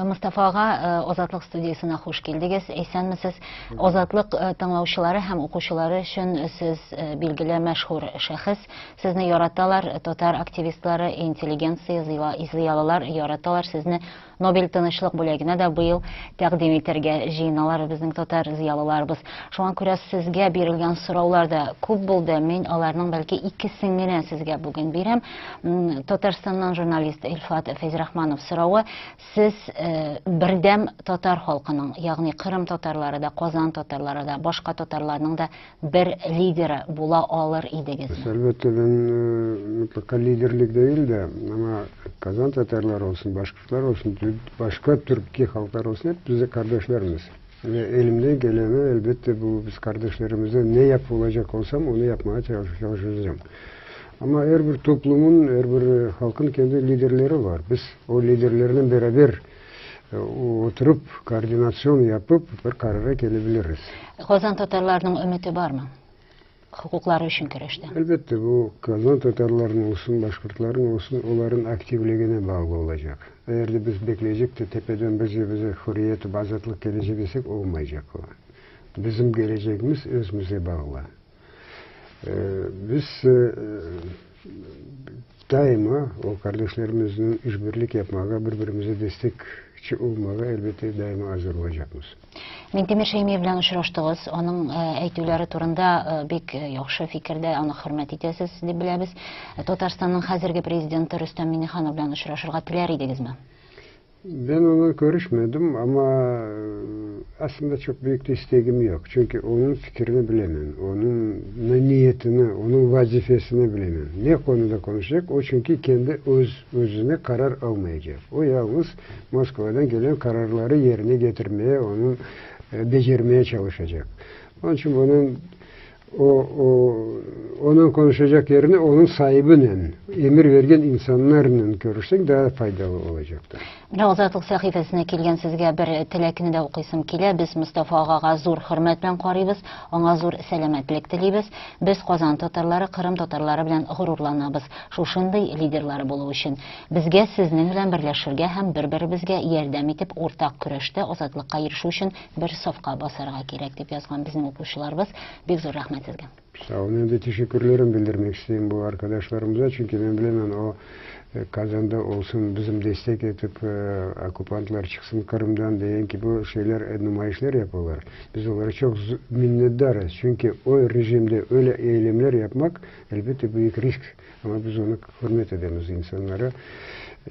Мостафа ага, Азатлык студиясенә хуш килдегез. Исәнмесез. Азатлык тыңлаучылары һәм укучылары өчен сез билгеле мәшһүр шәхес. Сезне яраталар, татар активистлары, интеллигенция, зыялылар яраталар сезне. Нобель тынычлык бүләгенә дә быел тәкъдим итәргә җыеналар безнең татар зыялыларыбыз. Шуңа күрә сезгә бирелгән сораулар да күп булды. Мин аларның бәлки икесен генә сезгә бүген бирәм. Татарстаннан журналист Илфат Фәйзрахманов соравы. Сез бердәм татар халкының, ягъни Кырым татарлары да, Казан татарлары да, башка татарларның да бер лидеры була алыр идегезме? Әлбәттә, мин мотлака лидерлек дәгел дә, әмма Казан татарлары olsun, башкортлар olsun, башка төрки халыклар olsun, hep biz kardeşlerimiz. Ve elimden geleni elbette bu biz kardeşlerimize ne yapılacak olsam onu yapmaya çalışacağım. Ama her bir toplumun, her bir halkın kendi liderleri var. Biz o liderlerle beraber oturup koordinasyon yapıp bir karara gelebiliriz. Казан татарларының өмете бармы? Хокуклары өчен көрәштә. Elbette bu Kazan Tatarlarının olsun, Başkurtların olsun onların aktifliğine bağlı olacak. Eğer de biz bekleyecek de tepeden bize hürriyet, azatlık gelecek desek olmayacak o. Bizim geleceğimiz özümüze bağlı. Biz daima o kardeşlerimizin işbirlik yapmaya, birbirimize destekçi olmaya elbette daima hazır olacakmız. Минтимер Шәймиев белән очраштыгыз. Аның әйтүләре турында бик яхшы фикердә, аны хөрмәт итәсез дип беләбез. Татарстанның хәзерге президенты Рөстәм Миңнеханов белән очрашырга теләр идегезме? Ben onu görüşmedim ama aslında çok büyük de isteğim yok. Çünkü onun fikrini bilemem, onun niyetini, onun vazifesini bilemem. Ne konuda konuşacak? O çünkü kendi özüne karar almayacak. O yalnız Moskova'dan gelen kararları yerine getirmeye, onun becermeye çalışacak. Onun için bunun onun konuşacak yerine onun sahibinin, emir vergen insanlarla görüşsek daha faydalı olacaktır. Менә Азатлык сәхифәсенә килгән сезгә бер теләкне дә укыйсым килә. Без Мостафа агага зур хөрмәт белән карыйбыз, аңа зур сәламәтлек телибез. Без Казан татарлары, Кырым татарлары белән горурланабыз. Шушындый лидерлары булу өчен безгә сезнең белән берләшергә һәм бер-беребезгә ярдәм итеп уртак көрәштә азатлыкка ирешү өчен бер сафка басарга кирәк дип язган безнең укучыларыбыз. Бик зур рәхмәт сезгә. Sağ olun. Ben de teşekkürlerimi bildirmek isteyeyim bu arkadaşlarımıza. Çünkü ben bilemem o Kazan'da olsun bizim destek etip okupantlar çıksın Kırım'dan diyen ki bu şeyler numayişler yapıyorlar. Biz onlara çok minnettarız. Çünkü o rejimde öyle eylemler yapmak elbette büyük risk. Ama biz onu hürmet edemiz insanlara.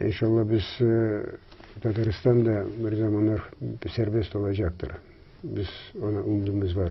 İnşallah biz Tataristan'da bir zamanlar serbest olacaktır. Biz ona umudumuz var.